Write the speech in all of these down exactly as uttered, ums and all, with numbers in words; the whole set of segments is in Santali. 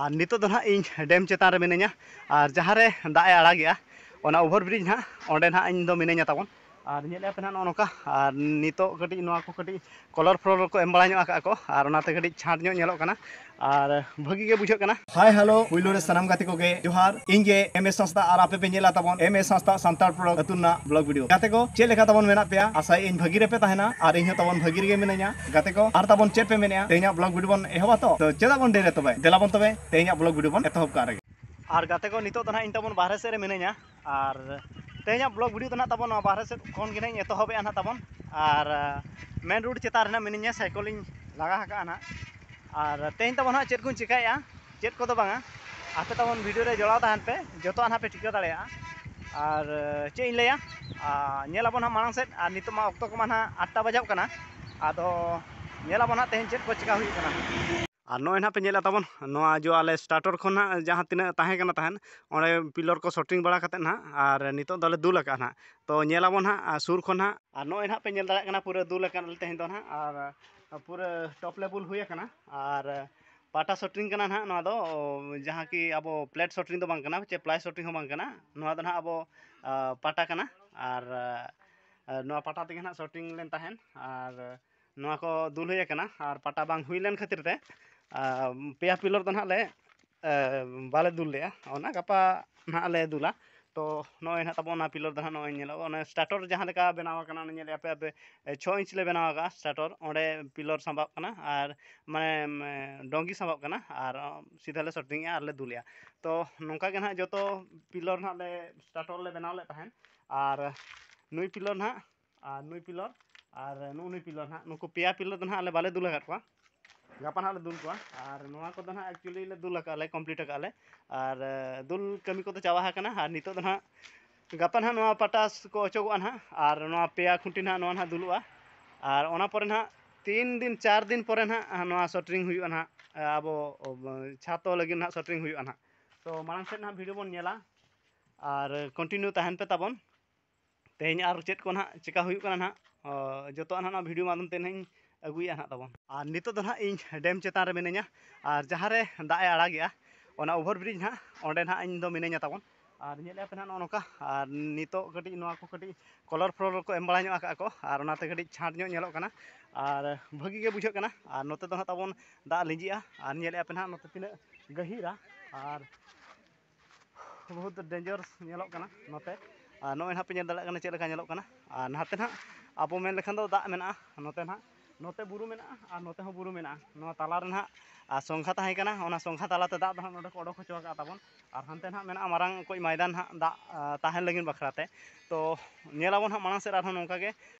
ᱟᱨ ᱱᱤᱛᱚᱜ ᱫᱚ ᱱᱟᱦᱟᱜ ᱤᱧ ᱰᱮᱢ ᱪᱮᱛᱟᱱ ᱨᱮ ᱢᱤᱱᱟᱹᱧᱟ, ᱟᱨ ᱡᱟᱦᱟᱸ ᱨᱮ ᱫᱟᱜ ᱮ ᱟᱲᱟᱜᱮᱜᱼᱟ, ᱚᱱᱟ ᱳᱵᱷᱟᱨ ᱵᱨᱤᱡᱽ ᱱᱟᱦᱟᱜ, ᱚᱸᱰᱮ ᱱᱟᱦᱟᱜ ᱤᱧ ᱫᱚ ᱢᱤᱱᱟᱹᱧᱟ ᱛᱟᱵᱚᱱ᱾ ᱟᱨ ᱧᱮᱞᱮᱫᱼᱟ ᱯᱮ ᱱᱟᱦᱟᱜ ᱱᱚᱜᱼᱚ ᱱᱚᱝᱠᱟ, ᱟᱨ ᱱᱤᱛᱚᱜ ᱠᱟᱹᱴᱤᱡ ᱱᱚᱣᱟ ᱠᱚ ᱠᱟᱹᱴᱤᱡ ᱠᱚᱞᱚᱨ ᱯᱷᱚᱞᱚᱨ ᱠᱚ ᱮᱢ ᱵᱟᱲᱟ ᱧᱚᱜ ᱟᱠᱟᱫᱼᱟ ᱠᱚ, ᱟᱨ ᱚᱱᱟᱛᱮ ᱠᱟᱹᱴᱤᱡ ᱪᱷᱟᱸᱴ ᱧᱚᱜ ᱧᱮᱞᱚᱜ ᱠᱟᱱᱟ, ᱟᱨ ᱵᱷᱟᱹᱜᱤ ᱜᱮ ᱵᱩᱡᱷᱟᱹᱜ ᱠᱟᱱᱟ᱾ ᱦᱟᱭ ᱦᱮᱞᱳ, ᱯᱩᱭᱞᱩ ᱨᱮ ᱥᱟᱱᱟᱢ ᱜᱟᱛᱮ ᱠᱚᱜᱮ ᱡᱚᱦᱟᱨ᱾ ᱤᱧ ᱜᱮ ᱮᱢ ᱮᱥ ᱦᱟᱸᱥᱫᱟ, ᱟᱨ ᱟᱯᱮ ᱯᱮ ᱧᱮᱞᱟ ᱛᱟᱵᱚᱱ ᱮᱢ ᱮᱥ ᱦᱟᱸᱥᱫᱟ ᱥᱟᱱᱛᱟᱲ ᱯᱨᱚᱰᱟᱠᱴ ᱟᱹᱛᱩ ᱨᱮᱱᱟᱜ ᱵᱞᱚᱜ ᱵᱷᱤᱰᱤᱭᱳ᱾ ᱜᱟᱛᱮ ᱠᱚ, ᱪᱮᱫ ᱞᱮᱠᱟ ᱛᱟᱵᱚᱱ ᱢᱮᱱᱟᱜ ᱯᱮᱭᱟ? ᱟᱥᱟᱭᱮᱫ ᱟᱹᱧ ᱵᱷᱟᱹᱜᱤ ᱨᱮᱯᱮ ᱛᱟᱦᱮᱱᱟ, ᱟᱨ ᱤᱧ ᱦᱚᱸ ᱛᱟᱵᱚᱱ ᱵᱷᱟᱹᱜᱤ ᱨᱮᱜᱮ ᱢᱤᱱᱟᱹᱧᱟ᱾ ᱜᱟᱛᱮ ᱠᱚ, ᱟᱨ ᱛᱟᱵᱚᱱ ᱪᱮᱫ ᱯᱮ ᱢᱮᱱᱮᱫᱼᱟ? ᱛᱮᱦᱮᱧᱟᱜ ᱵᱞᱚᱜ ᱵᱷᱤᱰᱤᱭᱳ ᱵᱚᱱ ᱮᱦᱚᱵᱟ ᱛᱚ? ᱛᱚ ᱪᱮᱫᱟᱜ ᱵᱚᱱ ᱰᱮᱨᱤᱭᱟ ᱛᱚᱵᱮ? ᱫᱮᱞᱟ ᱵᱚᱱ ᱛᱚᱵᱮ ᱛᱮᱦᱮᱧᱟᱜ ᱵᱞᱚᱜ ᱵᱷᱤᱰᱤᱭᱳ ᱵᱚᱱ ᱮᱛᱚᱦᱚᱵ ᱠᱟᱜ ᱨᱮᱜᱮ᱾ ᱟᱨ ᱜᱟᱛᱮ ᱠᱚ, ᱱᱤᱛᱚᱜ ᱫᱚ ᱱᱟᱦᱟᱜ ᱤᱧ ᱛᱟᱵᱚᱱ ᱵᱟᱦᱨᱮ ᱥᱮᱫ ᱨᱮ ᱢᱤᱱᱟᱹᱧᱟ, ᱟᱨ ᱛᱮᱦᱮᱧᱟᱜ ᱵᱞᱚᱜ ᱵᱷᱤᱰᱤᱭᱳ ᱫᱚ ᱱᱟᱦᱟᱜ ᱛᱟᱵᱚᱱ ᱱᱚᱣᱟ ᱵᱟᱦᱨᱮ ᱥᱮᱫ ᱠᱷᱚᱱ ᱜᱮ ᱱᱟᱦᱟᱜ ᱤᱧ ᱮᱛᱚᱦᱚᱵᱮᱜᱼᱟ ᱱᱟᱦᱟᱜ ᱛᱟᱵᱚᱱ᱾ ᱟᱨ ᱢᱮᱱ ᱨᱳᱰ ᱪᱮᱛᱟᱱ ᱨᱮ ᱱᱟᱦᱟᱜ ᱢᱤᱱᱟᱹᱧᱟ, ᱥᱟᱭᱠᱮᱞᱤᱧ ᱞᱟᱜᱟ ᱟᱠᱟᱫᱼᱟ ᱱᱟᱦᱟᱜ᱾ ᱟᱨ ᱛᱮᱦᱮᱧ ᱛᱟᱵᱚᱱ ᱦᱟᱸᱜ ᱪᱮᱫ ᱠᱚᱧ ᱪᱮᱠᱟᱭᱮᱫᱼᱟ, ᱪᱮᱫ ᱠᱚᱫᱚ ᱵᱟᱝᱟ, ᱟᱯᱮ ᱛᱟᱵᱚᱱ ᱵᱷᱤᱰᱤᱭᱳ ᱨᱮ ᱡᱚᱲᱟᱣ ᱛᱟᱦᱮᱱ ᱯᱮ, ᱡᱚᱛᱚᱣᱟᱜ ᱱᱟᱦᱟᱜ ᱯᱮ ᱴᱷᱤᱠᱟᱹ ᱫᱟᱲᱮᱭᱟᱜᱼᱟ᱾ ᱟᱨ ᱪᱮᱫ ᱤᱧ ᱞᱟᱹᱭᱟ, ᱟᱨ ᱧᱮᱞ ᱟᱵᱚᱱ ᱦᱟᱸᱜ ᱢᱟᱲᱟᱝ ᱥᱮᱫ᱾ ᱟᱨ ᱱᱤᱛᱚᱜ ᱢᱟ ᱚᱠᱛᱚ ᱠᱚᱢᱟ ᱱᱟᱦᱟᱜ ᱟᱴ ᱴᱟ ᱵᱟᱡᱟᱣ ᱠᱟᱱᱟ, ᱟᱫᱚ ᱧᱮᱞ ᱟᱵᱚᱱ ᱦᱟᱸᱜ ᱛᱮᱦᱮᱧ ᱪᱮᱫ ᱠᱚ ᱪᱮᱠᱟ ᱦᱩᱭᱩᱜ ᱠᱟᱱᱟ᱾ ᱟᱨ ᱱᱚᱜᱼᱚᱭ ᱱᱟᱦᱟᱜ ᱯᱮ ᱧᱮᱞᱮᱫ ᱛᱟᱵᱚᱱ, ᱱᱚᱣᱟ ᱡᱚ ᱟᱞᱮ ᱥᱴᱟᱨᱴᱚᱨ ᱠᱷᱚᱱ ᱱᱟᱦᱟᱜ ᱡᱟᱦᱟᱸ ᱛᱤᱱᱟᱹᱜ ᱛᱟᱦᱮᱸ ᱠᱟᱱᱟ ᱛᱟᱦᱮᱸᱱ, ᱚᱸᱰᱮ ᱯᱤᱞᱚᱨ ᱠᱚ ᱥᱚᱴᱨᱤᱝ ᱵᱟᱲᱟ ᱠᱟᱛᱮᱫ ᱱᱟᱦᱟᱜ, ᱟᱨ ᱱᱤᱛᱚᱜ ᱫᱚᱞᱮ ᱫᱩᱞ ᱟᱠᱟᱫᱼᱟ ᱱᱟᱦᱟᱜ᱾ ᱛᱚ ᱧᱮᱞ ᱟᱵᱚᱱ ᱦᱟᱸᱜ, ᱟᱨ ᱥᱩᱨ ᱠᱷᱚᱱ ᱦᱟᱸᱜ, ᱟᱨ ᱱᱚᱜᱼᱚᱭ ᱱᱟᱦᱟᱜ ᱯᱮ ᱧᱮᱞ ᱫᱟᱲᱮᱭᱟᱜ ᱠᱟᱱᱟ, ᱯᱩᱨᱟᱹ ᱫᱩᱞ ᱟᱠᱟᱫ ᱞᱮ ᱛᱮᱦᱮᱧ ᱫᱚ ᱱᱟᱦᱟᱜ, ᱟᱨ ᱯᱩᱨᱟᱹ ᱴᱚᱯ ᱞᱮᱵᱩᱞ ᱦᱩᱭ ᱟᱠᱟᱱᱟ᱾ ᱟᱨ ᱯᱟᱴᱟ ᱥᱚᱴᱨᱤᱝ ᱠᱟᱱᱟ ᱱᱟᱦᱟᱜ ᱱᱚᱣᱟ ᱫᱚ, ᱡᱟᱦᱟᱸ ᱠᱤ ᱟᱵᱚ ᱯᱞᱮᱴ ᱥᱚᱴᱨᱤᱝ ᱫᱚ ᱵᱟᱝ ᱠᱟᱱᱟ, ᱪᱮ ᱯᱞᱟᱭ ᱥᱚᱴᱨᱤᱝ ᱦᱚᱸ ᱵᱟᱝ ᱠᱟᱱᱟ᱾ ᱱᱚᱣᱟ ᱫᱚ ᱱᱟᱦᱟᱜ ᱟᱵᱚ, ᱟ, ᱯᱟᱴᱟ ᱠᱟᱱᱟ᱾ ᱟᱨ, ᱟ, ᱱᱚᱣᱟ ᱯᱟᱴᱟ ᱛᱮᱜᱮ ᱱᱟᱦᱟᱜ ᱥᱚᱴᱨᱤᱝ ᱞᱮᱱ ᱛᱟᱦᱮᱸᱱ᱾ ᱟᱨ ᱱᱚᱣᱟ ᱠᱚ ᱫᱩᱞ ᱦᱩᱭ ᱟᱠᱟᱱᱟ, ᱟᱨ ᱯᱟᱴᱟ ᱵᱟᱝ ᱦᱩᱭ ᱞᱮᱱ ᱠᱷᱟᱹᱛᱤᱨ ᱛᱮ, ᱟ, ᱯᱮᱭᱟ ᱯᱤᱞᱚᱨ ᱫᱚ ᱱᱟᱦᱟᱜ ᱞᱮ, ᱟ, ᱵᱟᱞᱮ ᱫᱩᱞ ᱞᱮᱜᱼᱟ᱾ ᱚᱱᱟ ᱜᱟᱯᱟ ᱱᱟᱦᱟᱜ ᱞᱮ ᱫᱩᱞᱟ᱾ ᱛᱚ ᱱᱚᱜᱼᱚᱭ ᱱᱟᱦᱟᱜ ᱛᱟᱵᱚᱱ ᱚᱱᱟ ᱯᱤᱞᱚᱨ ᱫᱚ ᱱᱟᱦᱟᱜ ᱱᱚᱜᱼᱚᱭ ᱧᱮᱞᱚᱜᱼᱟ, ᱚᱱᱟ ᱥᱴᱟᱨᱴᱚᱨ ᱡᱟᱦᱟᱸ ᱞᱮᱠᱟ ᱵᱮᱱᱟᱣ ᱟᱠᱟᱱᱟ, ᱚᱱᱟ ᱧᱮᱞᱮᱫᱼᱟ ᱯᱮ ᱟᱯᱮ, ᱮ, ᱪᱷᱚ ᱤᱧᱪ ᱞᱮ ᱵᱮᱱᱟᱣ ᱟᱠᱟᱫᱼᱟ ᱥᱴᱟᱨᱴᱚᱨ, ᱚᱸᱰᱮ ᱯᱤᱞᱚᱨ ᱥᱟᱢᱵᱟᱜ ᱠᱟᱱᱟ, ᱟᱨ ᱢᱟᱱᱮ, ᱢᱮ, ᱰᱚᱝᱜᱤ ᱥᱟᱢᱵᱟᱜ ᱠᱟᱱᱟ, ᱟᱨ ᱥᱤᱫᱷᱟᱹ ᱞᱮ ᱥᱚᱴᱨᱤᱝᱮᱜᱼᱟ ᱟᱨ ᱞᱮ ᱫᱩᱞᱮᱜᱼᱟ᱾ ᱛᱚ ᱱᱚᱝᱠᱟ ᱜᱮ ᱱᱟᱦᱟᱜ ᱡᱚᱛᱚ ᱯᱤᱞᱚᱨ ᱱᱟᱦᱟᱜ ᱞᱮ ᱥᱴᱟᱨᱴᱚᱨ ᱞᱮ ᱵᱮᱱᱟᱣ ᱞᱮᱫ ᱛᱟᱦᱮᱸᱫ, ᱟᱨ ᱱᱩᱭ ᱯᱤᱞᱚᱨ ᱱᱟᱦᱟᱜ, ᱟᱨ ᱱᱩᱭ ᱯᱤᱞᱚᱨ, ᱟᱨ ᱱᱩᱜᱼᱩ ᱱᱩᱭ ᱯᱤᱞᱚᱨ ᱱᱟᱦᱟᱜ, ᱱᱩᱠᱩ ᱯᱮᱭᱟ ᱯᱤᱞᱚᱨ ᱫᱚ ᱱᱟᱦᱟᱜ ᱟᱞᱮ ᱵᱟᱞᱮ ᱫᱩᱞ ᱟᱠᱟᱫ ᱠᱚᱣᱟ᱾ ᱜᱟᱯᱟ ᱱᱟᱦᱟᱜ ᱞᱮ ᱫᱩᱞ ᱠᱚᱣᱟ᱾ ᱟᱨ ᱱᱚᱣᱟ ᱠᱚᱫᱚ ᱱᱟᱦᱟᱜ actually ᱞᱮ ᱫᱩᱞ ᱟᱠᱟᱫ ᱞᱮ, ᱠᱚᱢᱯᱞᱤᱴ ᱟᱠᱟᱫ ᱞᱮ᱾ ᱟᱨ, ᱮ, ᱫᱩᱞ ᱠᱟᱹᱢᱤ ᱠᱚᱫᱚ ᱪᱟᱵᱟ ᱟᱠᱟᱱᱟ᱾ ᱟᱨ ᱱᱤᱛᱚᱜ ᱫᱚ ᱱᱟᱦᱟᱜ ᱜᱟᱯᱟ ᱱᱟᱦᱟᱜ ᱱᱚᱣᱟ ᱯᱟᱴᱟᱥ ᱠᱚ ᱚᱪᱚᱜᱚᱜᱼᱟ ᱱᱟᱦᱟᱜ, ᱟᱨ ᱱᱚᱣᱟ ᱯᱮᱭᱟ ᱠᱷᱩᱱᱴᱤ ᱱᱟᱦᱟᱜ ᱱᱚᱣᱟ ᱱᱟᱦᱟᱜ ᱫᱩᱞᱩᱜᱼᱟ᱾ ᱟᱨ ᱚᱱᱟ ᱯᱚᱨᱮ ᱱᱟᱦᱟᱜ ᱛᱤᱱ ᱫᱤᱱ, ᱪᱟᱨ ᱫᱤᱱ ᱯᱚᱨᱮ ᱱᱟᱦᱟᱜ ᱱᱚᱣᱟ ᱥᱚᱴᱨᱤᱝ ᱦᱩᱭᱩᱜᱼᱟ ᱱᱟᱦᱟᱜ, ᱟᱵᱚ ᱪᱷᱟᱛᱚ ᱞᱟᱹᱜᱤᱫ ᱱᱟᱦᱟᱜ ᱥᱚᱴᱨᱤᱝ ᱦᱩᱭᱩᱜᱼᱟ ᱱᱟᱦᱟᱜ᱾ ᱛᱚ ᱢᱟᱲᱟᱝ ᱥᱮᱫ ᱱᱟᱦᱟᱜ ᱵᱷᱤᱰᱤᱭᱳ ᱵᱚᱱ ᱧᱮᱞᱟ, ᱟᱨ ᱠᱚᱱᱴᱤᱱᱤᱭᱩ ᱛᱟᱦᱮᱱ ᱯᱮ ᱛᱟᱵᱚᱱ᱾ ᱛᱮᱦᱮᱧ ᱟᱨ ᱪᱮᱫ ᱠᱚ ᱱᱟᱦᱟᱜ ᱪᱮᱠᱟ ᱦᱩᱭᱩᱜ ᱠᱟᱱᱟ ᱱᱟᱦᱟᱜ, ᱚ, ᱡᱚᱛᱚᱣᱟᱜ ᱱᱟᱦᱟᱜ ᱱᱚᱣᱟ ᱵᱷᱤᱰᱤᱭᱳ ᱢᱟᱫᱽᱫᱷᱚᱢ ᱛᱮ ᱱᱟᱦᱟᱜ ᱤᱧ ᱟᱹᱜᱩᱭᱮᱫᱼᱟ ᱱᱟᱦᱟᱜ ᱛᱟᱵᱚᱱ᱾ ᱟᱨ ᱱᱤᱛᱚᱜ ᱫᱚ ᱱᱟᱦᱟᱜ ᱤᱧ ᱰᱮᱢ ᱪᱮᱛᱟᱱ ᱨᱮ ᱢᱤᱱᱟᱹᱧᱟ, ᱟᱨ ᱡᱟᱦᱟᱸ ᱨᱮ ᱫᱟᱜ ᱮ ᱟᱲᱟᱜᱮᱜᱼᱟ, ᱚᱱᱟ ᱳᱵᱷᱟᱨ ᱵᱨᱤᱡᱽ ᱱᱟᱦᱟᱜ, ᱚᱸᱰᱮ ᱱᱟᱦᱟᱜ ᱤᱧ ᱫᱚ ᱢᱤᱱᱟᱹᱧᱟ ᱛᱟᱵᱚᱱ᱾ ᱟᱨ ᱧᱮᱞᱮᱫᱼᱟ ᱯᱮ ᱱᱟᱦᱟᱜ ᱱᱚᱜᱼᱚ ᱱᱚᱝᱠᱟ, ᱟᱨ ᱱᱤᱛᱚᱜ ᱠᱟᱹᱴᱤᱡ ᱱᱚᱣᱟ ᱠᱚ ᱠᱟᱹᱴᱤᱡ ᱠᱚᱞᱚᱨ ᱯᱷᱚᱞᱚᱨ ᱠᱚ ᱮᱢ ᱵᱟᱲᱟ ᱧᱚᱜ ᱟᱠᱟᱫᱼᱟ ᱠᱚ, ᱟᱨ ᱚᱱᱟᱛᱮ ᱠᱟᱹᱴᱤᱡ ᱪᱷᱟᱸᱴ ᱧᱚᱜ ᱧᱮᱞᱚᱜ ᱠᱟᱱᱟ, ᱟᱨ ᱵᱷᱟᱹᱜᱤ ᱜᱮ ᱵᱩᱡᱷᱟᱹᱜ ᱠᱟᱱᱟ᱾ ᱟᱨ ᱱᱚᱛᱮ ᱫᱚ ᱱᱟᱦᱟᱜ ᱛᱟᱵᱚᱱ ᱫᱟᱜ ᱞᱤᱸᱡᱤᱜᱼᱟ, ᱟᱨ ᱧᱮᱞᱮᱫᱼᱟ ᱯᱮ ᱱᱟᱦᱟᱜ ᱱᱚᱛᱮ ᱛᱤᱱᱟᱹᱜ ᱜᱟᱹᱦᱤᱨᱟ, ᱟᱨ ᱵᱚᱦᱩᱛ ᱰᱮᱧᱡᱟᱨ ᱧᱮᱞᱚᱜ ᱠᱟᱱᱟ ᱱᱚᱛᱮ᱾ ᱟᱨ ᱱᱚᱜᱼᱚᱭ ᱱᱟᱦᱟᱜ ᱯᱮ ᱧᱮᱞ ᱫᱟᱲᱮᱭᱟᱜ ᱠᱟᱱᱟ ᱪᱮᱫ ᱞᱮᱠᱟ ᱧᱮᱞᱚᱜ ᱠᱟᱱᱟ᱾ ᱟᱨ ᱱᱟᱛᱮ ᱱᱟᱦᱟᱜ ᱟᱵᱚ ᱢᱮᱱ ᱞᱮᱠᱷᱟᱱ ᱫᱚ ᱫᱟᱜ ᱢᱮᱱᱟᱜᱼᱟ ᱱᱚᱛᱮ ᱱᱟᱦᱟᱜ, ᱱᱚᱛᱮ ᱵᱩᱨᱩ ᱢᱮᱱᱟᱜᱼᱟ ᱟᱨ ᱱᱚᱛᱮ ᱦᱚᱸ ᱵᱩᱨᱩ ᱢᱮᱱᱟᱜᱼᱟ᱾ ᱱᱚᱣᱟ ᱛᱟᱞᱟ ᱨᱮ ᱱᱟᱦᱟᱜ, ᱟᱨ, ᱥᱚᱝᱠᱷᱟ ᱛᱟᱦᱮᱸ ᱠᱟᱱᱟ, ᱚᱱᱟ ᱥᱚᱝᱠᱷᱟ ᱛᱟᱞᱟᱛᱮ ᱫᱟᱜ ᱫᱚ ᱱᱟᱦᱟᱜ ᱱᱚᱰᱮ ᱠᱚ ᱚᱰᱚᱠ ᱦᱚᱪᱚ ᱟᱠᱟᱫ ᱛᱟᱵᱚᱱ᱾ ᱟᱨ ᱦᱟᱱᱛᱮ ᱱᱟᱦᱟᱜ ᱢᱮᱱᱟᱜᱼᱟ ᱢᱟᱨᱟᱝ ᱚᱠᱚᱡ ᱢᱚᱭᱫᱟᱱ ᱱᱟᱦᱟᱜ ᱫᱟᱜ, ᱟ, ᱛᱟᱦᱮᱱ ᱞᱟᱹᱜᱤᱫ ᱵᱟᱠᱷᱨᱟ ᱛᱮ᱾ ᱛᱚ ᱧᱮᱞ ᱟᱵᱚᱱ ᱱᱟᱦᱟᱜ ᱢᱟᱲᱟᱝ ᱥᱮᱫ ᱟᱨᱦᱚᱸ ᱱᱚᱝᱠᱟ ᱜᱮ᱾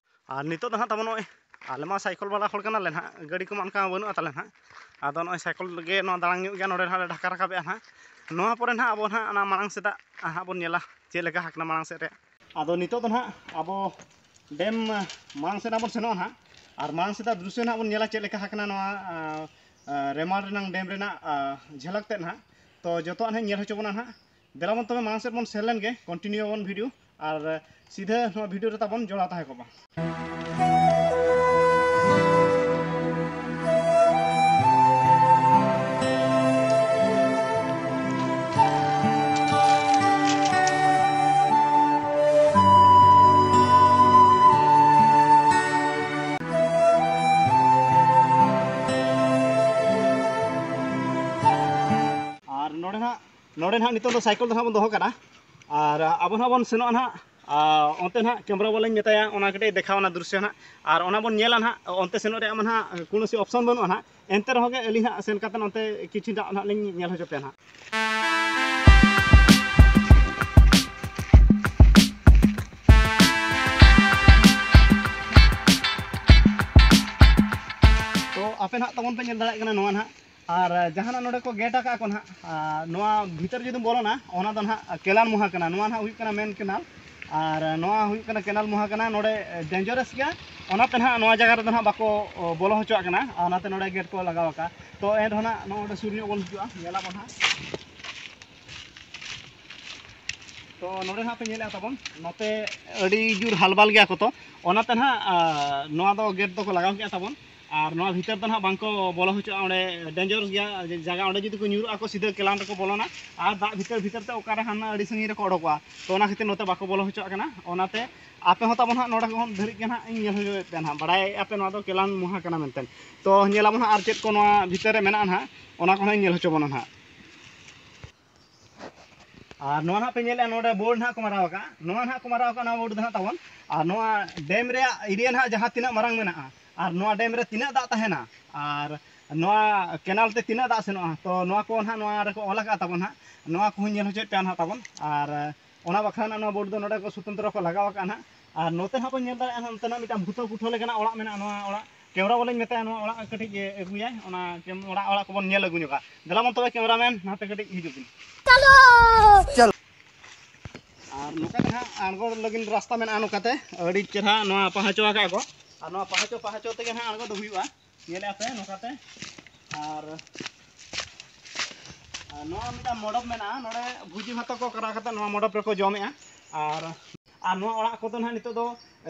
ᱟᱨ ᱱᱤᱛᱚᱜ ᱫᱚ ᱱᱟᱦᱟᱜ ᱛᱟᱵᱚᱱ ᱱᱚᱜᱼᱚᱭ, ᱟᱞᱮ ᱢᱟ ᱥᱟᱭᱠᱮᱞ ᱵᱟᱞᱟ ᱦᱚᱲ ᱠᱟᱱᱟᱞᱮ ᱱᱟᱦᱟᱜ, ᱜᱟᱹᱰᱤ ᱠᱚᱢᱟ ᱚᱱᱠᱟ ᱵᱟᱹᱱᱩᱜᱼᱟ ᱛᱟᱞᱮ ᱱᱟᱦᱟᱜ᱾ ᱟᱫᱚ ᱱᱚᱜᱼᱚᱭ ᱥᱟᱭᱠᱮᱞ ᱜᱮ ᱱᱚᱣᱟ ᱫᱟᱬᱟᱱ ᱧᱚᱜ ᱜᱮᱭᱟ, ᱱᱚᱰᱮ ᱱᱟᱦᱟᱜ ᱞᱮ ᱰᱷᱟᱠᱟ ᱨᱟᱠᱟᱵᱮᱜᱼᱟ ᱱᱟᱦᱟᱜ᱾ ᱱᱚᱣᱟ ᱯᱚᱨᱮ ᱱᱟᱦᱟᱜ ᱟᱵᱚ ᱱᱟᱦᱟᱜ ᱚᱱᱟ ᱢᱟᱲᱟᱝ ᱥᱮᱫᱟᱜ ᱦᱟᱸᱜ ᱵᱚᱱ ᱧᱮᱞᱟ ᱪᱮᱫ ᱞᱮᱠᱟ ᱦᱟᱠᱱᱟ ᱢᱟᱲᱟᱝ ᱥᱮᱫ ᱨᱮ᱾ ᱟᱫᱚ ᱱᱤᱛᱚᱜ ᱫᱚ ᱱᱟᱦᱟᱜ ᱟᱵᱚ ᱰᱮᱢ ᱢᱟᱲᱟᱝ ᱥᱮᱫ ᱦᱟᱸᱜ ᱵᱚᱱ ᱥᱮᱱᱚᱜᱼᱟ ᱱᱟᱦᱟᱜ, ᱟᱨ ᱢᱟᱲᱟᱝ ᱥᱮᱫᱟᱜ ᱫᱨᱤᱥᱥᱚ ᱱᱟᱦᱟᱜ ᱵᱚᱱ ᱧᱮᱞᱟ ᱪᱮᱫ ᱞᱮᱠᱟ ᱦᱟᱠᱱᱟ ᱱᱚᱣᱟ, ᱟ, ᱟ, ᱨᱮᱢᱟᱲ ᱨᱮᱱᱟᱝ ᱰᱮᱢ ᱨᱮᱱᱟᱜ, ᱟ, ᱡᱷᱟᱞᱟᱠ ᱛᱮᱫ ᱱᱟᱦᱟᱜ᱾ ᱛᱚ ᱡᱚᱛᱚᱣᱟᱜ ᱱᱟᱦᱟᱜ ᱧᱮᱞ ᱦᱚᱪᱚ ᱵᱚᱱᱟ ᱱᱟᱦᱟᱜ᱾ ᱫᱮᱞᱟ ᱵᱚᱱ ᱛᱚᱵᱮ ᱢᱟᱲᱟᱝ ᱥᱮᱫ ᱵᱚᱱ ᱥᱮᱱ ᱞᱮᱱ ᱜᱮ, ᱠᱚᱱᱴᱤᱱᱤᱭᱩ ᱟᱵᱚᱱ ᱵᱷᱤᱰᱤᱭᱳ᱾ ᱟᱨ ᱥᱤᱫᱷᱟᱹ ᱱᱚᱣᱟ ᱵᱷᱤᱰᱤᱭᱳ ᱨᱮ ᱛᱟᱵᱚᱱ ᱡᱚᱲᱟᱣ ᱛᱟᱦᱮᱸ ᱠᱚᱜ ᱢᱟ᱾ ᱟᱨ ᱱᱚᱰᱮ ᱱᱟᱦᱟᱜ, ᱱᱚᱰᱮ ᱱᱟᱦᱟᱜ ᱱᱤᱛᱚᱜ ᱫᱚ ᱥᱟᱭᱠᱮᱞ ᱫᱚ ᱱᱟᱦᱟᱜ ᱵᱚᱱ ᱫᱚᱦᱚ ᱠᱟᱜᱼᱟ᱾ ᱟᱨ ᱟᱵᱚ ᱱᱟᱦᱟᱜ ᱵᱚᱱ ᱥᱮᱱᱚᱜᱼᱟ ᱱᱟᱦᱟᱜ, ᱟᱨ ᱚᱱᱛᱮ ᱱᱟᱦᱟᱜ ᱠᱮᱢᱨᱟ ᱵᱟᱞᱟᱧ ᱢᱮᱛᱟᱭᱟ, ᱚᱱᱟ ᱠᱟᱹᱴᱤᱡ ᱫᱮᱠᱷᱟᱣ ᱚᱱᱟ ᱫᱨᱤᱥᱥᱚ ᱱᱟᱦᱟᱜ᱾ ᱟᱨ ᱚᱱᱟ ᱵᱚᱱ ᱧᱮᱞᱟ ᱱᱟᱦᱟᱜ, ᱚᱱᱛᱮ ᱥᱮᱱᱚᱜ ᱨᱮᱭᱟᱜ ᱢᱟ ᱱᱟᱦᱟᱜ ᱠᱳᱱᱳ ᱥᱤ ᱚᱯᱥᱚᱱ ᱵᱟᱹᱱᱩᱜᱼᱟ ᱱᱟᱦᱟᱜ᱾ ᱮᱱᱛᱮ ᱨᱮᱦᱚᱸ ᱜᱮ ᱟᱹᱞᱤᱧ ᱦᱟᱸᱜ ᱥᱮᱱ ᱠᱟᱛᱮ ᱚᱱᱛᱮ ᱠᱤᱪᱷᱩ ᱫᱟᱜ ᱱᱟᱦᱟᱜ ᱞᱤᱧ ᱧᱮᱞ ᱦᱚᱪᱚ ᱯᱮᱭᱟ ᱱᱟᱦᱟᱜ᱾ ᱛᱚ ᱟᱯᱮ ᱱᱟᱦᱟᱜ ᱛᱟᱵᱚᱱ ᱯᱮ ᱧᱮᱞ ᱫᱟᱲᱮᱭᱟᱜ ᱠᱟᱱᱟ ᱱᱚᱣᱟ ᱱᱟᱦᱟᱜ, ᱟᱨ ᱡᱟᱦᱟᱱᱟᱜ ᱱᱚᱰᱮ ᱠᱚ ᱜᱮᱴ ᱟᱠᱟᱫ ᱠᱚ ᱱᱟᱦᱟᱜ, ᱟᱨ ᱱᱚᱣᱟ ᱵᱷᱤᱛᱟᱹᱨ ᱡᱩᱫᱤᱢ ᱵᱚᱞᱚᱱᱟ, ᱚᱱᱟ ᱫᱚ ᱱᱟᱦᱟᱜ ᱠᱮᱱᱟᱞ ᱢᱩᱦᱟ ᱠᱟᱱᱟ᱾ ᱱᱚᱣᱟ ᱱᱟᱦᱟᱜ ᱦᱩᱭᱩᱜ ᱠᱟᱱᱟ ᱢᱮᱱ ᱠᱮᱱᱟᱞ, ᱟᱨ ᱱᱚᱣᱟ ᱦᱩᱭᱩᱜ ᱠᱟᱱᱟ ᱠᱮᱱᱟᱞ ᱢᱩᱦᱟ ᱠᱟᱱᱟ᱾ ᱱᱚᱰᱮ ᱰᱮᱧᱡᱟᱨᱟᱥ ᱜᱮᱭᱟ, ᱚᱱᱟᱛᱮ ᱱᱟᱦᱟᱜ ᱱᱚᱣᱟ ᱡᱟᱭᱜᱟ ᱨᱮᱫᱚ ᱱᱟᱦᱟᱜ ᱵᱟᱠᱚ, ᱚ, ᱵᱚᱞᱚ ᱦᱚᱪᱚᱣᱟᱜ ᱠᱟᱱᱟ, ᱟᱨ ᱚᱱᱟᱛᱮ ᱱᱚᱰᱮ ᱜᱮᱴ ᱠᱚ ᱞᱟᱜᱟᱣ ᱟᱠᱟᱫᱼᱟ᱾ ᱛᱚ ᱮᱱ ᱨᱮᱦᱚᱸ ᱱᱟᱦᱟᱜ ᱱᱚᱜᱼᱚ ᱱᱚᱰᱮ ᱥᱩᱨ ᱧᱚᱜ ᱵᱚᱱ ᱦᱤᱡᱩᱜᱼᱟ, ᱧᱮᱞ ᱟᱵᱚᱱ ᱦᱟᱸᱜ᱾ ᱛᱚ ᱱᱚᱰᱮ ᱱᱟᱦᱟᱜ ᱯᱮ ᱧᱮᱞᱮᱫᱼᱟ ᱛᱟᱵᱚᱱ, ᱱᱚᱛᱮ ᱟᱹᱰᱤ ᱡᱳᱨ ᱦᱟᱞᱵᱟᱞ ᱜᱮᱭᱟ ᱠᱚ, ᱛᱚ ᱚᱱᱟᱛᱮ ᱱᱟᱦᱟᱜ, ᱟ, ᱱᱚᱣᱟ ᱫᱚ ᱜᱮᱴ ᱫᱚᱠᱚ ᱞᱟᱜᱟᱣ ᱠᱮᱫᱼᱟ ᱛᱟᱵᱚᱱ᱾ ᱟᱨ ᱱᱚᱣᱟ ᱵᱷᱤᱛᱟᱹᱨ ᱫᱚ ᱱᱟᱦᱟᱜ ᱵᱟᱝᱠᱚ ᱵᱚᱞᱚ ᱦᱚᱪᱚᱜᱼᱟ, ᱚᱸᱰᱮ dangerous ᱜᱮᱭᱟ ᱡᱟᱭᱜᱟ᱾ ᱚᱸᱰᱮ ᱡᱩᱫᱤ ᱠᱚ ᱧᱩᱨᱩᱜᱼᱟ ᱠᱚ, ᱥᱤᱫᱷᱟᱹ ᱠᱮᱞᱟᱱ ᱨᱮᱠᱚ ᱵᱚᱞᱚᱱᱟ ᱟᱨ ᱫᱟᱜ ᱵᱷᱤᱛᱟᱹᱨ ᱵᱷᱤᱛᱟᱹᱨ ᱛᱮ ᱚᱠᱟᱨᱮ ᱦᱟᱱᱟ ᱟᱹᱰᱤ ᱥᱟᱺᱜᱤᱧ ᱨᱮᱠᱚ ᱚᱰᱚᱠᱚᱜᱼᱟ᱾ ᱛᱚ ᱚᱱᱟ ᱠᱷᱟᱹᱛᱤᱨ ᱱᱚᱛᱮ ᱵᱟᱠᱚ ᱵᱚᱞᱚ ᱦᱚᱪᱚᱣᱟᱜ ᱠᱟᱱᱟ᱾ ᱚᱱᱟᱛᱮ ᱟᱯᱮ ᱦᱚᱸ ᱛᱟᱵᱚᱱ ᱦᱟᱸᱜ ᱱᱚᱰᱮ ᱠᱷᱚᱱ ᱫᱷᱟᱹᱨᱤᱡ ᱜᱮ ᱱᱟᱦᱟᱜ ᱤᱧ ᱧᱮᱞ ᱦᱚᱪᱚᱭᱮᱫ ᱯᱮᱭᱟ ᱱᱟᱦᱟᱜ, ᱵᱟᱲᱟᱭᱮᱫᱼᱟ ᱯᱮ ᱱᱚᱣᱟ ᱫᱚ ᱠᱮᱞᱟᱱ ᱢᱩᱦᱟ ᱠᱟᱱᱟ ᱢᱮᱱᱛᱮ᱾ ᱛᱚ ᱧᱮᱞᱟᱵᱚᱱ ᱦᱟᱸᱜ ᱟᱨ ᱪᱮᱫ ᱠᱚ ᱱᱚᱣᱟ ᱵᱷᱤᱛᱟᱹᱨ ᱨᱮ ᱢᱮᱱᱟᱜᱼᱟ ᱱᱟᱦᱟᱜ, ᱚᱱᱟ ᱠᱚᱦᱚᱸᱧ ᱧᱮᱞ ᱦᱚᱪᱚ ᱵᱚᱱᱟ ᱱᱟᱦᱟᱜ᱾ ᱟᱨ ᱱᱚᱣᱟ ᱱᱟᱦᱟᱜ ᱯᱮ ᱧᱮᱞᱮᱫᱼᱟ, ᱱᱚᱰᱮ ᱵᱳᱨᱰ ᱱᱟᱦᱟᱜ ᱠᱚ ᱢᱟᱨᱟᱣ ᱟᱠᱟᱫᱼᱟ, ᱱᱚᱣᱟ ᱱᱟᱦᱟᱜ ᱠᱚ ᱢᱟᱨᱟᱣ ᱟᱠᱟᱫᱼᱟ, ᱱᱚᱣᱟ ᱵᱳᱨᱰ ᱫᱚ ᱱᱟᱦᱟᱜ ᱛᱟᱵᱚᱱ᱾ ᱟᱨ ᱱᱚᱣᱟ ᱰᱮᱢ ᱨᱮᱭᱟᱜ ᱮᱨᱤᱭᱟ ᱱᱟᱦᱟᱜ ᱡᱟᱦᱟᱸ ᱛᱤᱱᱟᱹᱜ ᱢᱟᱨᱟᱝ ᱢᱮᱱᱟᱜᱼᱟ, ᱟᱨ ᱱᱚᱣᱟ ᱰᱮᱢ ᱨᱮ ᱛᱤᱱᱟᱹᱜ ᱫᱟᱜ ᱛᱟᱦᱮᱱᱟ, ᱟᱨ ᱱᱚᱣᱟ ᱠᱮᱱᱟᱞ ᱛᱮ ᱛᱤᱱᱟᱹᱜ ᱫᱟᱜ ᱥᱮᱱᱚᱜᱼᱟ, ᱛᱚ ᱱᱚᱣᱟ ᱠᱚ ᱱᱟᱦᱟᱜ ᱱᱚᱣᱟ ᱨᱮᱠᱚ ᱚᱞ ᱟᱠᱟᱫᱼᱟ ᱛᱟᱵᱚᱱ ᱱᱟᱦᱟᱜ, ᱱᱚᱣᱟ ᱠᱚᱦᱚᱸᱧ ᱧᱮᱞ ᱦᱚᱪᱚᱭᱮᱫ ᱯᱮᱭᱟ ᱱᱟᱦᱟᱜ ᱛᱟᱵᱚᱱ᱾ ᱟᱨ ᱚᱱᱟ ᱵᱟᱠᱷᱨᱟ ᱱᱟᱜ ᱱᱚᱣᱟ ᱵᱳᱨᱰ ᱫᱚ ᱱᱚᱰᱮ ᱠᱚ ᱥᱩᱛᱚᱱᱛᱨᱚ ᱠᱚ ᱞᱟᱜᱟᱣ ᱟᱠᱟᱫᱼᱟ ᱱᱟᱦᱟᱜ᱾ ᱟᱨ ᱱᱚᱛᱮ ᱱᱟᱦᱟᱜ ᱵᱚᱱ ᱧᱮᱞ ᱫᱟᱲᱮᱭᱟᱜᱼᱟ, ᱱᱚᱛᱮᱱᱟᱜ ᱢᱤᱫᱴᱟᱝ ᱵᱷᱩᱛᱟᱹ ᱠᱩᱴᱷᱟᱹ ᱞᱮᱠᱟᱱᱟᱜ ᱚᱲᱟᱜ ᱢᱮᱱᱟᱜᱼᱟ᱾ ᱱᱚᱣᱟ ᱚᱲᱟᱜ ᱠᱮᱢᱨᱟ ᱵᱟᱞᱟᱧ ᱢᱮᱛᱟᱭᱟ, ᱱᱚᱣᱟ ᱚᱲᱟᱜ ᱠᱟᱹᱴᱤᱡ ᱮ ᱟᱹᱜᱩᱭᱟᱭ, ᱚᱱᱟ ᱠᱮᱢ-, ᱚᱲᱟᱜ, ᱚᱲᱟᱜ ᱠᱚᱵᱚᱱ ᱧᱮᱞ ᱟᱹᱜᱩ ᱧᱚᱜᱟ᱾ ᱫᱮᱞᱟ ᱵᱚᱱ ᱛᱚᱵᱮ ᱠᱮᱢᱨᱟᱢᱮᱱ, ᱱᱟᱛᱮ ᱠᱟᱹᱴᱤᱡ ᱦᱤᱡᱩᱜ ᱵᱤᱱ᱾ ᱪᱚᱞᱚ᱾ ᱟᱨ ᱱᱚᱝᱠᱟ ᱜᱮ ᱦᱟᱸᱜ ᱟᱬᱜᱚ ᱞᱟᱹᱜᱤᱫ ᱨᱟᱥᱛᱟ ᱢᱮᱱᱟᱜᱼᱟ, ᱱᱚᱝᱠᱟᱛᱮ ᱟᱹᱰᱤ ᱪᱮᱦᱨᱟ ᱱᱚᱣᱟ ᱯᱟᱦᱟᱪᱚ ᱟᱠᱟᱫ ᱠᱚ᱾ ᱟᱨ ᱱᱚᱣᱟ ᱯᱟᱦᱟᱪᱚ, ᱯᱟᱦᱟᱪᱚ ᱛᱮᱜᱮ ᱦᱟᱸᱜ ᱟᱬᱜᱚ ᱫᱚ ᱦᱩᱭᱩᱜᱼᱟ᱾ ᱧᱮᱞᱮᱫᱼᱟ ᱯᱮ ᱱᱚᱝᱠᱟᱛᱮ᱾ ᱟᱨ, ᱟᱨ ᱱᱚᱣᱟ ᱢᱤᱫᱴᱟᱝ ᱢᱚᱰᱚᱯ ᱢᱮᱱᱟᱜᱼᱟ, ᱱᱚᱰᱮ ᱵᱷᱩᱡᱤ ᱵᱷᱟᱛᱚ ᱠᱚ ᱠᱚᱨᱟᱣ ᱠᱟᱛᱮ ᱱᱚᱣᱟ ᱢᱚᱰᱚᱯ ᱨᱮᱠᱚ ᱡᱚᱢᱮᱜᱼᱟ᱾ ᱟᱨ, ᱟᱨ ᱱᱚᱣᱟ ᱚᱲᱟᱜ ᱠᱚᱫᱚ ᱱᱟᱦᱟᱜ ᱱᱤᱛᱚᱜ ᱫᱚ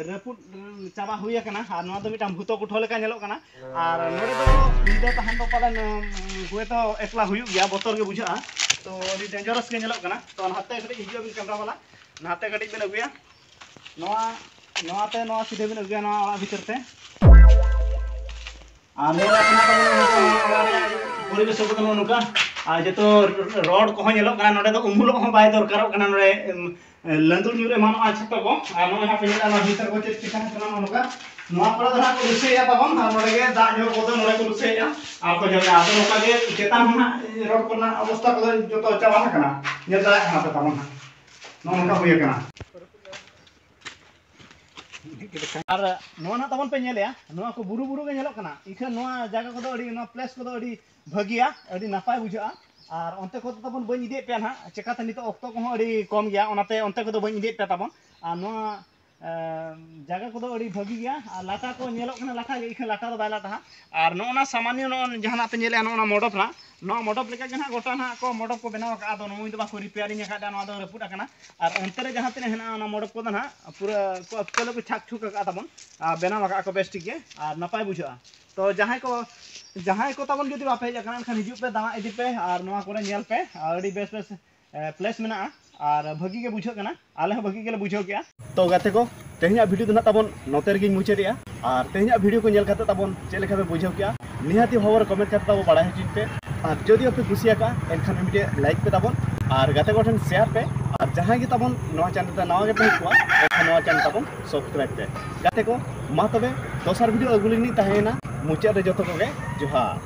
ᱨᱟᱹᱯᱩᱫ, ᱩᱸ, ᱪᱟᱵᱟ ᱦᱩᱭ ᱟᱠᱟᱱᱟ᱾ ᱟᱨ ᱱᱚᱣᱟ ᱫᱚ ᱢᱤᱫᱴᱟᱝ ᱵᱷᱩᱛᱚ ᱠᱩᱴᱷᱟᱹ ᱞᱮᱠᱟ ᱧᱮᱞᱚᱜ ᱠᱟᱱᱟ᱾ ᱟᱨ ᱱᱚᱰᱮ ᱫᱚ ᱧᱤᱫᱟᱹ ᱛᱟᱦᱮᱱ ᱫᱚ ᱯᱟᱞᱮᱱ, ᱩᱸ, ᱦᱳᱭᱛᱳ ᱮᱠᱞᱟ ᱦᱩᱭᱩᱜ ᱜᱮᱭᱟ, ᱵᱚᱛᱚᱨ ᱜᱮ ᱵᱩᱡᱷᱟᱹᱜᱼᱟ᱾ ᱛᱚ ᱟᱹᱰᱤ dangerous ᱜᱮ ᱧᱮᱞᱚᱜ ᱠᱟᱱᱟ᱾ ᱛᱚ ᱱᱟᱛᱮ ᱠᱟᱹᱴᱤᱡ ᱦᱤᱡᱩᱜ ᱟᱵᱤᱱ ᱠᱮᱢᱨᱟ ᱵᱟᱞᱟ, ᱱᱟᱛᱮ ᱠᱟᱹᱴᱤᱡ ᱵᱤᱱ ᱟᱹᱜᱩᱭᱟ᱾ ᱱᱚᱣᱟ, ᱱᱚᱣᱟᱛᱮ ᱱᱚᱣᱟ ᱥᱤᱫᱷᱟᱹ ᱵᱤᱱ ᱟᱹᱜᱩᱭᱟ ᱱᱚᱣᱟ ᱚᱲᱟᱜ ᱵᱷᱤᱛᱤᱨ ᱛᱮ᱾ ᱟᱨ ᱱᱚᱣᱟ ᱠᱟᱱᱟ ᱛᱟᱵᱚᱱ ᱱᱚᱝᱠᱟ, ᱱᱚᱣᱟ ᱚᱲᱟᱜ ᱨᱮᱭᱟᱜ ᱯᱚᱨᱤᱵᱮᱥ ᱠᱚᱫᱚ ᱱᱚᱜᱼᱚ ᱱᱚᱝᱠᱟ᱾ ᱟᱨ ᱡᱚᱛᱚ ᱨᱚᱰ ᱠᱚᱦᱚᱸ ᱧᱮᱞᱚᱜ ᱠᱟᱱᱟ, ᱱᱚᱰᱮ ᱫᱚ ᱩᱢᱩᱞᱚᱜ ᱦᱚᱸ ᱵᱟᱭ ᱫᱚᱨᱠᱟᱨᱚᱜ ᱠᱟᱱᱟ᱾ ᱱᱚᱰᱮ, ᱮᱢ, ᱞᱟᱹᱸᱫᱩᱲ ᱧᱩᱨ ᱮᱢᱟᱱᱚᱜᱼᱟ ᱪᱷᱟᱛᱟ ᱠᱚ᱾ ᱟᱨ ᱱᱚᱜᱼᱚᱭ ᱦᱟᱸᱜ ᱯᱮ ᱧᱮᱞᱟ, ᱱᱚᱣᱟ ᱵᱷᱤᱛᱟᱹᱨ ᱠᱚ ᱪᱮᱫ ᱪᱤᱠᱟ ᱠᱟᱱᱟ ᱱᱚᱜᱼᱚ ᱱᱚᱝᱠᱟ᱾ ᱱᱚᱣᱟ ᱠᱚᱨᱮ ᱫᱚ ᱦᱟᱸᱜ ᱠᱚ ᱞᱩᱥᱟᱹᱭᱮᱫᱼᱟ ᱛᱟᱵᱚᱱ, ᱟᱨ ᱱᱚᱰᱮ ᱜᱮ ᱫᱟᱜ ᱧᱩ ᱠᱚᱫᱚ ᱱᱚᱰᱮ ᱠᱚ ᱞᱩᱥᱟᱹᱭᱮᱫᱼᱟ ᱟᱨ ᱠᱚ ᱧᱮᱞᱮᱫᱼᱟ᱾ ᱟᱫᱚ ᱱᱚᱝᱠᱟ ᱜᱮ ᱪᱮᱛᱟᱱ ᱦᱚᱸ ᱦᱟᱸᱜ ᱨᱚᱰ ᱠᱚᱨᱮᱱᱟᱜ ᱚᱵᱚᱥᱛᱟ ᱠᱚᱫᱚ ᱡᱚᱛᱚ ᱪᱟᱵᱟ ᱟᱠᱟᱱᱟ, ᱧᱮᱞ ᱫᱟᱲᱮᱭᱟᱜ ᱠᱟᱱᱟ ᱯᱮ ᱛᱟᱵᱚᱱ ᱦᱟᱸᱜ᱾ ᱱᱚᱜᱼᱚ ᱱᱚᱝᱠᱟ ᱦᱩᱭ ᱟᱠᱟᱱᱟ᱾ ᱟᱨ ᱱᱚᱣᱟ ᱱᱟᱜ ᱛᱟᱵᱚᱱ ᱯᱮ ᱧᱮᱞᱮᱜᱼᱟ, ᱱᱚᱣᱟ ᱠᱚ ᱵᱩᱨᱩ ᱵᱩᱨᱩ ᱜᱮ ᱧᱮᱞᱚᱜ ᱠᱟᱱᱟ᱾ ᱤᱠᱷᱟᱹᱱ ᱱᱚᱣᱟ ᱡᱟᱭᱜᱟ ᱠᱚᱫᱚ ᱟᱹᱰᱤ, ᱱᱚᱣᱟ place ᱠᱚᱫᱚ ᱟᱹᱰᱤ ᱵᱷᱟᱹᱜᱤᱭᱟ, ᱟᱹᱰᱤ ᱱᱟᱯᱟᱭ ᱵᱩᱡᱷᱟᱹᱜᱼᱟ᱾ ᱟᱨ ᱚᱱᱛᱮ ᱠᱚᱫᱚ ᱛᱟᱵᱚᱱ ᱵᱟᱹᱧ ᱤᱫᱤᱭᱮᱫ ᱯᱮᱭᱟ ᱱᱟᱦᱟᱜ, ᱪᱮᱠᱟᱛᱮ ᱱᱤᱛᱚᱜ ᱚᱠᱛᱚ ᱠᱚᱦᱚᱸ ᱟᱹᱰᱤ ᱠᱚᱢ ᱜᱮᱭᱟ, ᱚᱱᱟᱛᱮ ᱚᱱᱛᱮ ᱠᱚᱫᱚ ᱵᱟᱹᱧ ᱤᱫᱤᱭᱮᱫ ᱯᱮᱭᱟ ᱛᱟᱵᱚᱱ᱾ ᱟᱨ ᱱᱚᱣᱟ, ᱮ, ᱡᱟᱭᱜᱟ ᱠᱚᱫᱚ ᱟᱹᱰᱤ ᱵᱷᱟᱹᱜᱤ ᱜᱮᱭᱟ᱾ ᱟᱨ ᱞᱟᱴᱟ ᱠᱚ ᱧᱮᱞᱚᱜ ᱠᱟᱱᱟ, ᱞᱟᱴᱟ ᱜᱮ, ᱤᱠᱷᱟᱹᱱ ᱞᱟᱴᱟ ᱫᱚ ᱵᱟᱭ ᱞᱟᱴᱟᱜᱼᱟ᱾ ᱟᱨ ᱱᱚᱜᱼᱚ ᱱᱟ ᱥᱟᱢᱟᱱᱭᱚ ᱱᱚᱜᱼᱚ ᱡᱟᱦᱟᱱᱟᱜ ᱯᱮ ᱧᱮᱞᱮᱜᱼᱟ, ᱱᱚᱜᱼᱚ ᱱᱟ ᱢᱚᱰᱚᱯ ᱱᱟᱜ, ᱱᱚᱣᱟ ᱢᱚᱰᱚᱯ ᱞᱮᱠᱟ ᱜᱮ ᱱᱟᱦᱟᱜ ᱜᱚᱴᱟ ᱱᱟᱦᱟᱜ ᱠᱚ ᱢᱚᱰᱚᱯ ᱠᱚ ᱵᱮᱱᱟᱣ ᱟᱠᱟᱫᱼᱟ᱾ ᱟᱫᱚ ᱱᱩᱭ ᱫᱚ ᱵᱟᱠᱚ ᱨᱤᱯᱮᱭᱟᱨᱤᱝ ᱟᱠᱟᱫᱼᱟ, ᱱᱚᱣᱟ ᱫᱚ ᱨᱟᱹᱯᱩᱫ ᱟᱠᱟᱱᱟ᱾ ᱟᱨ ᱚᱱᱛᱮ ᱨᱮ ᱡᱟᱦᱟᱸ ᱛᱤᱱᱟᱹᱜ ᱦᱮᱱᱟᱜᱼᱟ, ᱚᱱᱟ ᱢᱚᱰᱚᱯ ᱠᱚᱫᱚ ᱱᱟᱦᱟᱜ ᱯᱩᱨᱟᱹ ᱠᱚ ᱟᱠᱪᱩᱭᱮᱞᱤ ᱠᱚ ᱪᱷᱟᱠ ᱪᱷᱩᱠ ᱟᱠᱟᱫ ᱛᱟᱵᱚᱱ, ᱟᱨ ᱵᱮᱱᱟᱣ ᱟᱠᱟᱫ ᱠᱚ ᱵᱮᱥ ᱴᱷᱤᱠ ᱜᱮ, ᱟᱨ ᱱᱟᱯᱟᱭ ᱵᱩᱡᱷᱟᱹᱜᱼᱟ᱾ ᱛᱚ ᱡᱟᱦᱟᱸᱭ ᱠᱚ, ᱡᱟᱦᱟᱸᱭ ᱠᱚ ᱛᱟᱵᱚᱱ ᱡᱩᱫᱤ ᱵᱟᱯᱮ ᱦᱮᱡ ᱟᱠᱟᱱᱟ, ᱮᱱᱠᱷᱟᱱ ᱦᱤᱡᱩᱜ ᱯᱮ, ᱫᱟᱬᱟ ᱤᱫᱤ ᱯᱮ, ᱟᱨ ᱱᱚᱣᱟ ᱠᱚᱨᱮ ᱧᱮᱞ ᱯᱮ, ᱟᱹᱰᱤ ᱵᱮᱥ ᱵᱮᱥ ᱯᱞᱮᱥ ᱢᱮᱱᱟᱜᱼᱟ, ᱟᱨ ᱵᱷᱟᱹᱜᱤ ᱜᱮ ᱵᱩᱡᱷᱟᱹᱜ ᱠᱟᱱᱟ, ᱟᱞᱮ ᱦᱚᱸ ᱵᱷᱟᱹᱜᱤ ᱜᱮᱞᱮ ᱵᱩᱡᱷᱟᱹᱣ ᱠᱮᱜᱼᱟ᱾ ᱛᱚ ᱜᱟᱛᱮ ᱠᱚ, ᱛᱮᱦᱮᱧᱟᱜ ᱵᱷᱤᱰᱤᱭᱳ ᱫᱚ ᱱᱟᱜ ᱛᱟᱵᱚᱱ ᱱᱚᱛᱮ ᱨᱮᱜᱮᱧ ᱢᱩᱪᱟᱹᱫᱮᱜᱼᱟ᱾ ᱟᱨ ᱛᱮᱦᱮᱧᱟᱜ ᱵᱷᱤᱰᱤᱭᱳ ᱠᱚ ᱧᱮᱞ ᱠᱟᱛᱮ ᱛᱟᱵᱚᱱ ᱪᱮᱫ ᱞᱮᱠᱟ ᱯᱮ ᱵᱩᱡᱷᱟᱹᱣ ᱠᱮᱜᱼᱟ, ᱱᱤᱦᱟᱹᱛᱤ ᱦᱚᱵᱚᱨ ᱠᱚᱢᱮᱱᱴ ᱠᱟᱛᱮ ᱛᱟᱵᱚ ᱵᱟᱲᱟᱭ ᱦᱚᱪᱚᱧ ᱯᱮ᱾ ᱟᱨ ᱡᱩᱫᱤ ᱯᱮ ᱠᱩᱥᱤᱭᱟᱠᱟᱜᱼᱟ, ᱮᱱᱠᱷᱟᱱ ᱢᱤᱫᱴᱮᱡ ᱞᱟᱭᱤᱠ ᱯᱮ ᱛᱟᱵᱚᱱ, ᱟᱨ ᱜᱟᱛᱮ ᱠᱚᱴᱷᱮᱱ ᱥᱮᱭᱟᱨ ᱯᱮ᱾ ᱟᱨ ᱡᱟᱦᱟᱸᱭ ᱜᱮ ᱛᱟᱵᱚᱱ ᱱᱚᱣᱟ ᱪᱮᱱᱮᱞ ᱨᱮ ᱱᱟᱣᱟ ᱜᱮᱯᱮ ᱦᱮᱡ ᱠᱚᱜᱼᱟ, ᱮᱱᱠᱷᱟᱱ ᱱᱚᱣᱟ ᱪᱮᱱᱮᱞ ᱛᱟᱵᱚᱱ ᱥᱟᱵᱥᱠᱨᱟᱭᱤᱵ ᱯᱮ᱾ ᱜᱟᱛᱮ ᱠᱚ, ᱢᱟ ᱛᱚᱵᱮ ᱫᱚᱥᱟᱨ ᱵᱷᱤᱰᱤᱭᱳ ᱟᱹᱜᱩ ᱞᱟᱹᱜᱤᱫ ᱛᱟᱦᱮᱸᱭᱮᱱᱟ᱾ ᱢᱩᱪᱟᱹᱫ ᱨᱮ ᱡᱚᱛᱚ ᱠᱚᱜᱮ ᱡᱚᱦᱟᱨ᱾